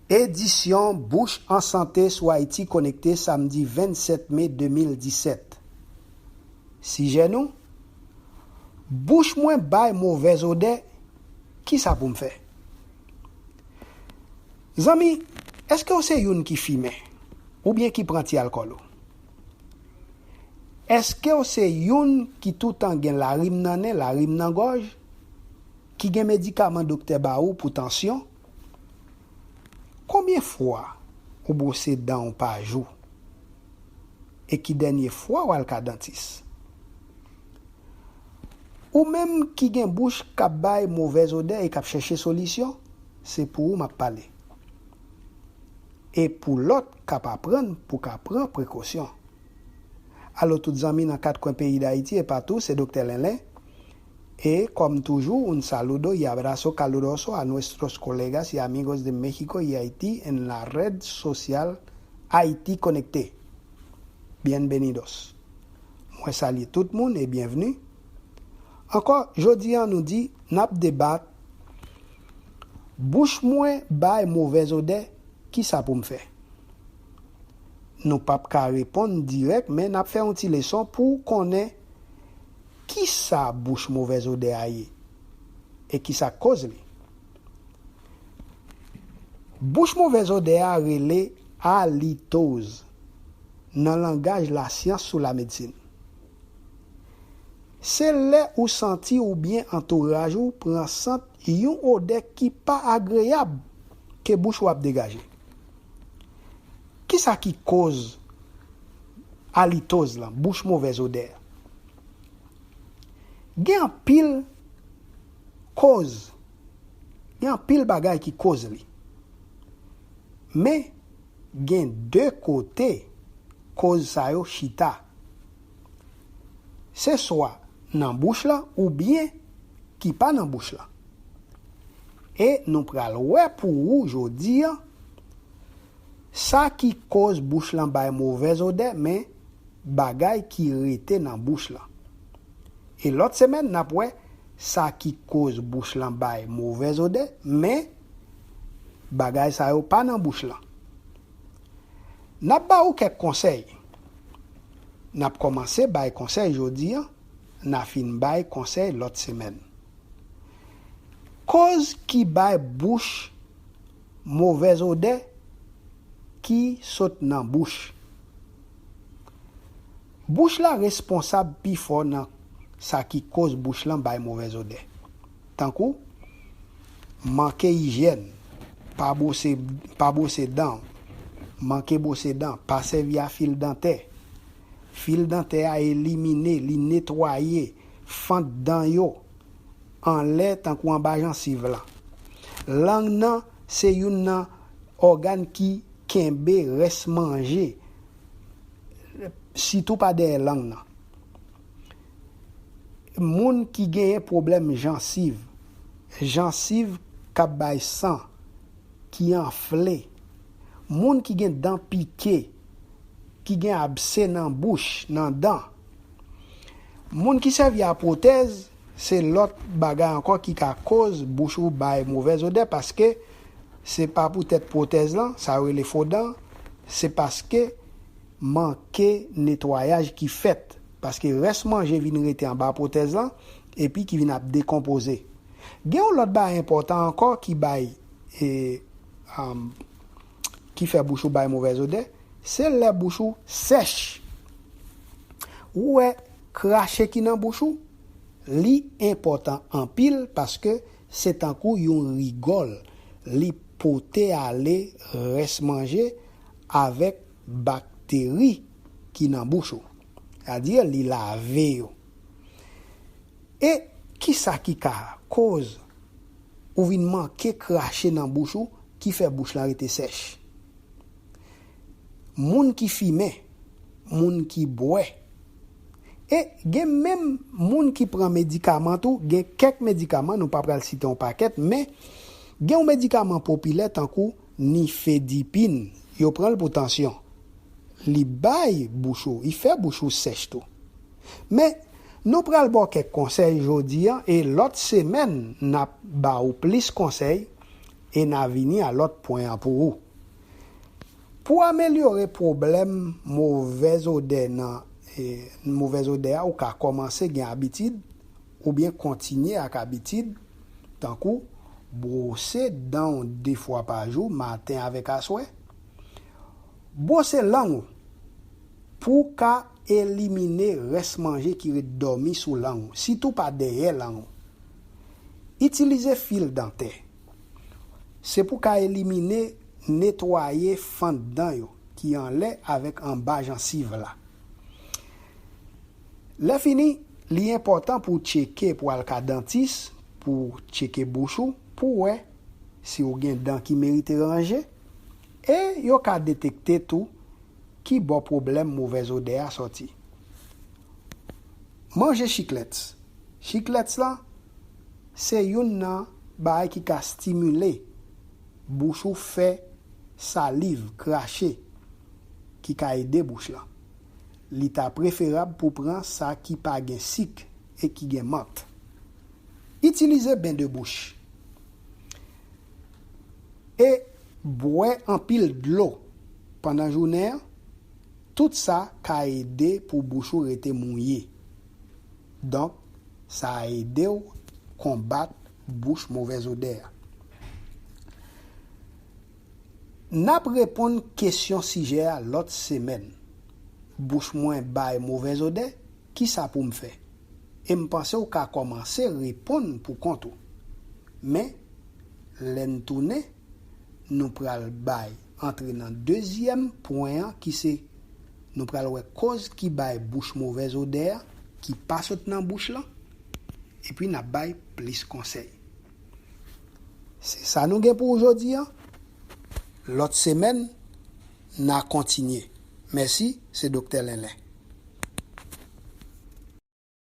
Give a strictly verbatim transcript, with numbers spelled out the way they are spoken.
Edisyon Bouch an Sante sou Ayiti Konekte, samdi vennsèt me de mil disèt. Sijè nou: Bouch mwen bay movèz odè, kisa pou m fè? Zanmi, èske w se youn ki fimen, oubyen ki pran ti alkòl ou? Èske w se youn ki toutan gen larim nan nen, larim nan gòj, ki gen medikaman doktè ba ou pou tansyon? Konbyen fwa ou bwose dan w pa jou? E ki dènye fwa w al ka dantis? Ou menm ki gen bouch k ap bay movèz odè e k ap chèche solisyon, se pou ou m ap pale. E pou lòt k ap aprann pou ka pran prekosyon. Alo tout zanmi nan kat kwen peyi Dayiti e patou, se Doktè Lenlen. E kòm toujou, un saludo y abrazo caluroso a nuestros colegas y amigos de México y Haití en la red social Haití Conecté. Bienvenidos. Mwen salye tout moun e byenvni. Ankò, jodi a nou di, n ap debat, bouch mwen bay movèz odè, kisa pou m fè? Nou p ap ka reponn dirèk, men n ap fè yon ti leson pou w konnen kisa bouch movèz odè a ye e kisa k koz li. Bouch movèz odè a rele alitoz nan langaj lasyans sou lamedsin. Se lè ou santi oubyen antouraj ou pran sant yon odè ki pa agreyab ke bouch ou ap degaje. Kisa ki koz alitoz lan, bouch movèz odè? Gen anpil koz, gen anpil bagay ki koz li. Men, gen de kote koz sa yo chita. Se swa nan bouch lan oubyen ki pa nan bouch lan. E nou pral wè pou ou jodi a sa ki koz bouch lan bay movèz odè, men bagay ki rete nan bouch lan. E lòt semèn, n ap wè sa ki koz bouch lan bay movèz odè, men bagay sa yo pa nan bouch lan. N ap ba ou kèk konsèy. N ap kòmanse bay konsèy jodi a, n a fin bay konsèy lòt semèn. Koz ki bay bouch movèz odè ki sot nan bouch. Bouch la responsab pifò nan sa ki koz bouch lan bay movèz odè. Tankou, manke ijyèn, pa bwose, pa bwose dan, manke bwose dan, pa sèvi a fil dantè. Fil dantè a elimine, li netwaye fant dan yo, anlè tankou anba jansiv lan. Lang nan se youn nan ògàn ki kenbe rès manje, sitou pa dèyè lang nan. Moun ki genyen pwoblèm jansiv, jansiv k ap bay san, ki anfle, moun ki gen dan pike, ki gen abse nan bouch, nan dan. Moun ki sèvi a pwotèz, se lòt bagay ankò ki ka koz bouch ou bay movèz odè, paske se pa poutèt pwotèz lan, sa yo rele fo dan, se paske manke netwayaj ki fèt, paske rès manje vin rete anba pwotèz lan, epi ki vin ap dekonpoze. Gen yon lòt bagay enpòtan ankò ki bay, e, um, ki fè bouch ou bay movèz odè, se lè bouch ou sèch. Ou wè krache ki nan bouch ou, li enpòtan anpil paske se tankou yon rigòl. Li pote ale rès manje avèk bakteri ki nan bouch ou. Sètadi, li lave yo. E kisa ki ka koz ou vin manke krache nan bouch ou ki fè bouch lan rete sèch? Moun ki fimen, moun ki bwè. E gen menm moun ki pran medikaman tou, gen kèk medikaman, nou pa pral site yon pakèt, men gen yon medikaman popilè tankou nifedipin, yo pran l pou tansyon. Li bay bouch ou, li fè bouch ou sèch tou. Men, nou pral ba w kèk konsèy jodi a, e lòt semèn, n ap ba ou plis konsèy, E n a vini a lòt pwen an pou ou. Pou amelyore pwoblèm movèz odè nan e, movèz odè a, ou ka kòmanse gen abitid oubyen kontinye ak abitid, tankou bwose dan w de fwa pa jou, maten avèk aswè. Bwose lang ou pou w ka elimine rès manje ki ret dòmi sou lang ou, sitou pa dèyè lang ou. Itilize fil dantè. Se pou w ka elimine, netwaye fant dan yo ki anlè avèk anba jansiv la. Lè fini, li enpòtan pou w tcheke, pou w al ka dantis, pou w tcheke bouch ou, pou w wè si w gen dan ki merite ranje, e yo ka detekte tou ki bò pwoblèm movèz odè a sòti. Manje chiklèt. Chiklèt la, se youn nan bagay ki ka stimile bouch ou fè saliv, krache, ki ka ede bouch lan. Li ta preferab pou pran sa ki pa gen sik e ki gen mant. Itilize ben de bouch. E bwè anpil dlo pandan jounen an. Tout sa ka ede pou bouch ou rete mouye. Donk, sa a ede w konbat bouch movèz odè a. N ap reponn kesyon sijè a lòt semèn. Bouch mwen bay movèz odè, kisa pou m fè? E m panse w ka kòmanse reponn pou kont ou. Men, lè n tounen, nou pral bay antre nan dezyèm pwen an ki se, nou pral wè koz ki bay bouch movèz odè a ki pa sot nan bouch lan, epi n ap bay plis konsèy. Se sa nou gen pou ou jodi a. Lòt semèn, n a kontinye. Mèsi, se Doktè Lenlen.